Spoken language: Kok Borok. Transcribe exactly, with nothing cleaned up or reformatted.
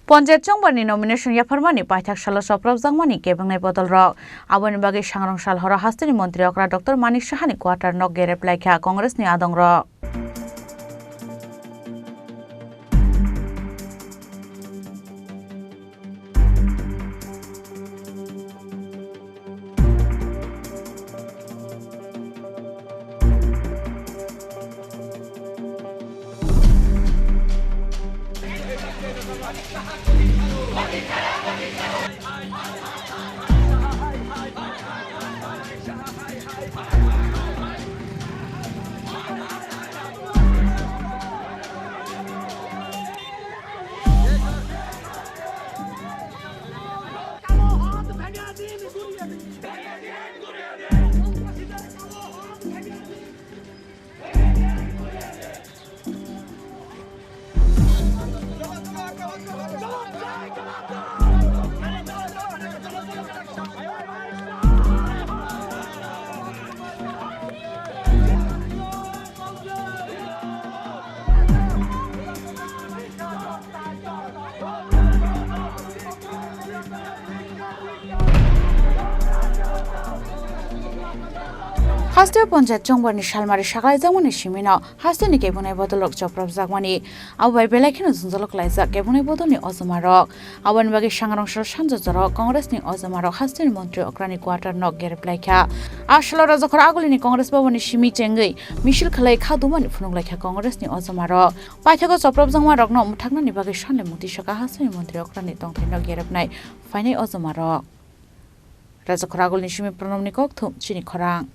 Ponjayat chongbarni nomination yapharmani paithak salo chopropjakmani kebengnaini bodolrok. Aboni bagwi sangrong sal horo hasteni montri okra Doctor Manik Sahani quarter no gerep laikha Congressni adongrok. Hasteo ponjayat chongbarni salmari saklaijakmani simino hasteni kebunai bodolrok chopropjakmani, abo bai belai kheno jwngjalo klaijak kebunai bodolni ojomarok. Aboni bagwi sangrong sal sanja jorao Congressni ojomarok hasteni montri okrani quarter no gerep laikha. A salo Rajakhor Agulini Congress Bhavanni simi chengwi misil khlai kha dumani phunuk laikha Congressni ojomarok. Paithago chopropjakmarokno mwthaknani bagwi sanle mukti saka hasteni montri okrani tongthaino gerepnai phainai ojomarok. Rajakhor Agulini simi Pranobni kokthum chini khorang.